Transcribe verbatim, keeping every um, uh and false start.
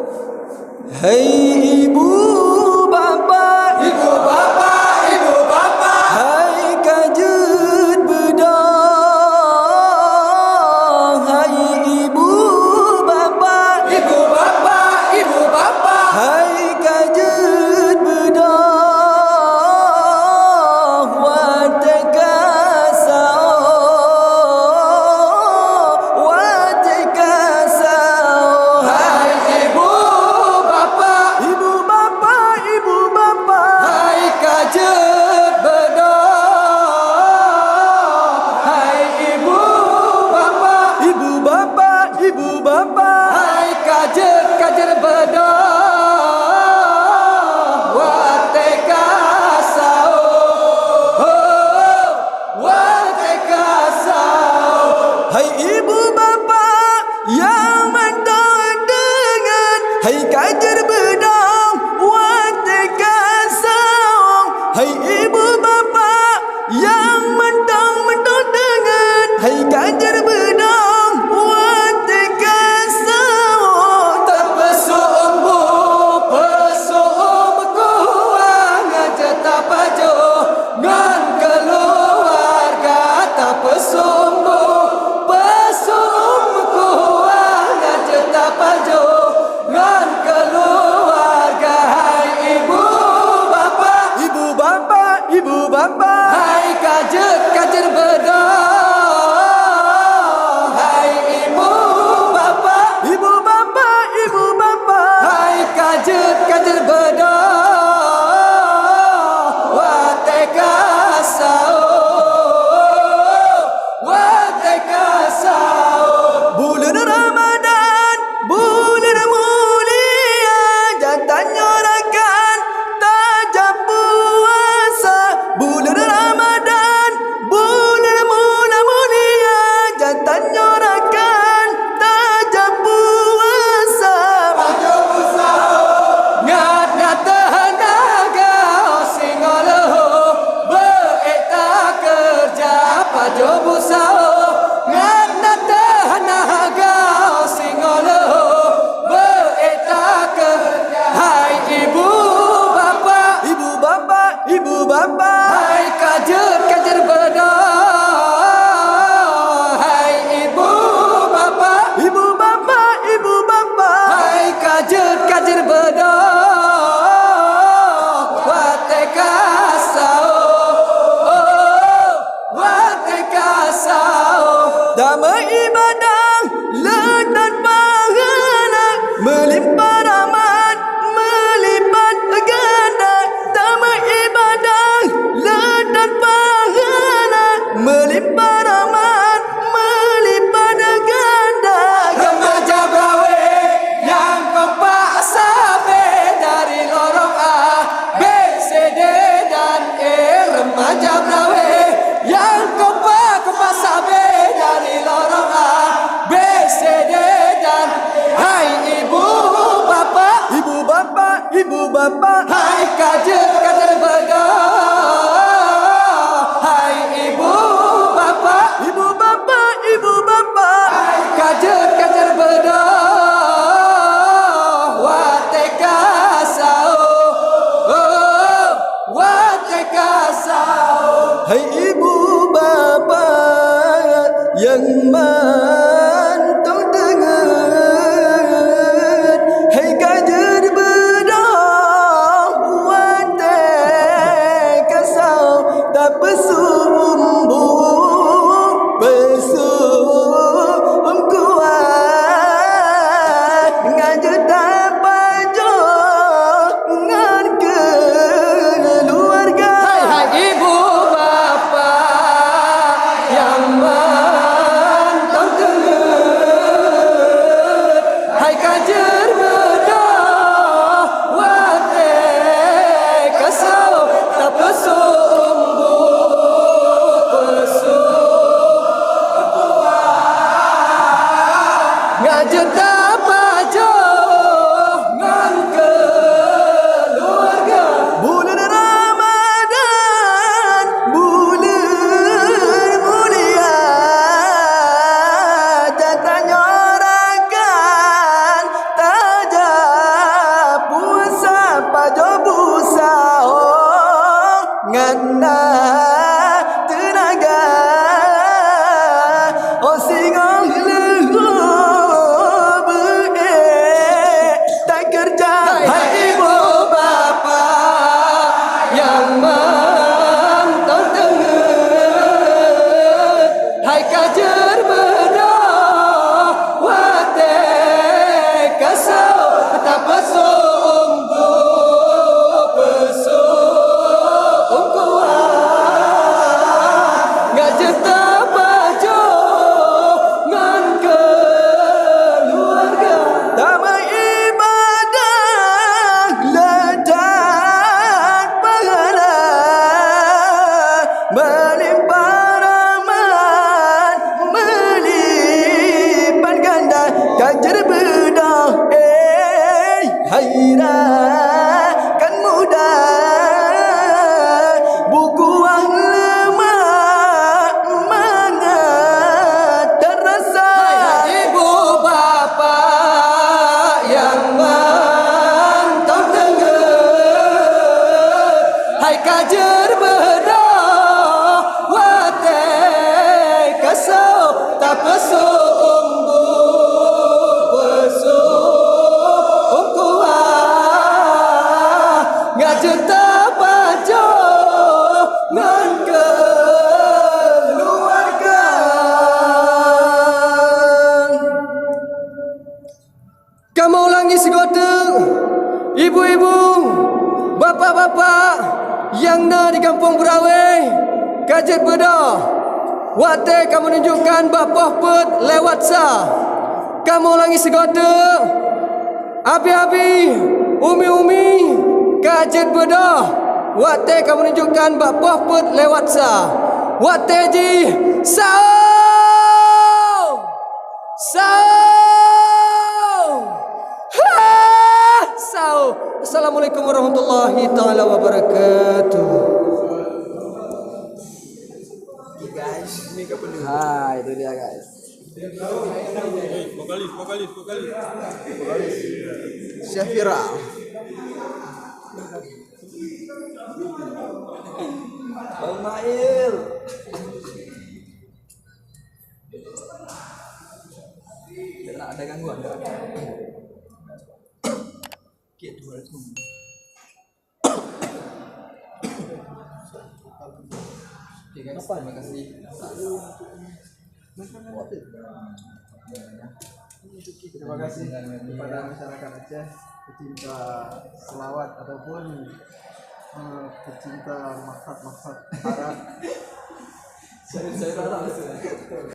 Hai ibu bapa, ibu bapa, ibu bapa, hai ka jeuet beudôh. Hai ibu bapa, ibu bapa, ibu bapa, hai ka jeuet beudôh. Watèe ka saôh, watèe ka saôh. Hai ibu bapa, ibu bapa, ibu bapa, hai ka jeuet beudôh. Hai ibu bapa, ibu bapa, ibu bapa, hai ka jeuet, ka jeuet beudôh. Watèe ka saôh, watèe ka saôh. Hai ibu bapa nyang mantong deungon, hai ka jeuet beudôh. Watèe ka saôh, hai ibu bapa nyang mantong-mantong deungon, hai ka jeuet beudôh. Watèe ka saôh, tapeusôk umu, peusôk umu kuwang, aja tapajoh ngon keuluwarga. Tapeusôk umu, peusôk umu kuwang, aja tapajoh ngon keuluwarga. Hai ibu bapa, ibu bapa, ibu bapa, hai ka jeuet, ka jeuet beudôh. Hai ibu bapa, ibu bapa, ibu bapa, hai ka jeuet, ka jeuet beudôh. Watèe ka saôh, watèe ka saôh. Buleuen Ramadhan, buleuen mulia, jak tanyoe rakan tajak puasa. Buleuen Ramadhan, buleuen mulia, mulia, jak tanyoe rakan tajak puasa. Pajoh bu saôh, ngat-ngat teuh hana gaoh singoh leuhô. Beu ék takeureuja pajoh bu saôh, ngat-ngat teuh hana gaoh singoh leuhô. Beu ék takeureuja. Hai ibu bapa, ibu bapa, ibu bapa, hai ka jeuet, ka jeuet beudôh. Hai ibu bapa, ibu bapa, ibu bapa, hai ka jeuet, ka jeuet beudôh. Watèe ka saôh, watèe ka saôh. Tameuibadah le that pahala, meulimpah rahmat, meulipat ganda. Tameuibadah le that pahala, meulimpah rahmat, meulipat ganda. Remaja Brawe nyang kompak sabe dari lorong A, B, C, D, dan E. Remaja Brawe nyang kompak, kompak sabe dari lorong A, B, C, D, dan E. Hai ibu bapa, ibu bapa, ibu bapa, hai ka jeuet, ka jeuet beudôh. Hai ibu bapa, ibu bapa, ibu bapa, hai ka jeuet, ka jeuet beudôh. Watèe ka saôh, oh, watèe ka saôh. Hai ibu bapa nyang mantong deungon, hai ka jeuet beudôh. Watèe Na teunaga, oh singoh leuhô beuék takeureuja. Hai ibu bapak nyang mantong teungeut, hai ka jeuet beudôh watèe ka soe tapeusôk unggu, peusôk ungkuan, ngat jeuet tapajoh ngon keuluwarga. Tameuibadah le that pahala, meulimpah rahmat, meulipat ganda, ka jeuet beudôh, eh, hai rakan muda. Beukuah leumah mangat tarasa. Hai ibu bapak nyang mantong teungeut, hai ka jeuet beudôh watèe ka soe tapeusôk unggu, peusôk ungkuan, ngat jeuet tapajoh ngon keuluwarga. Kamoe ulangi sigoe teuk, ibu-ibu, bapak-bapak nyang na di Gampông Beurawe, ka jeuet beudôh watèe kamoe nunjukkan bak poh peuet lewat sa. Kamoe ulangi sigoe teuk, abi-abi, umi-umi, ka jeuet beudôh watèe kamoe nunjukkan bak poh peuet lewat sa. Watèe jih, saô! Saô! Ha! Saô! Assalamualaikum warahmatullahi taala wabarakatuh. Oke, guys, ini ke penuh. Hai, itu dia, guys. Vokalis, vokalis, vokalis. Syafira. Bang Mail. Nak ada gangguan tak? Okey, tu, tu. Okey, guys, terima kasih. Terima kasih kepada masyarakat Aceh, pecinta selawat ataupun, eh, pecinta mazhab-mazhab Arab. Saya, saya tak tahu.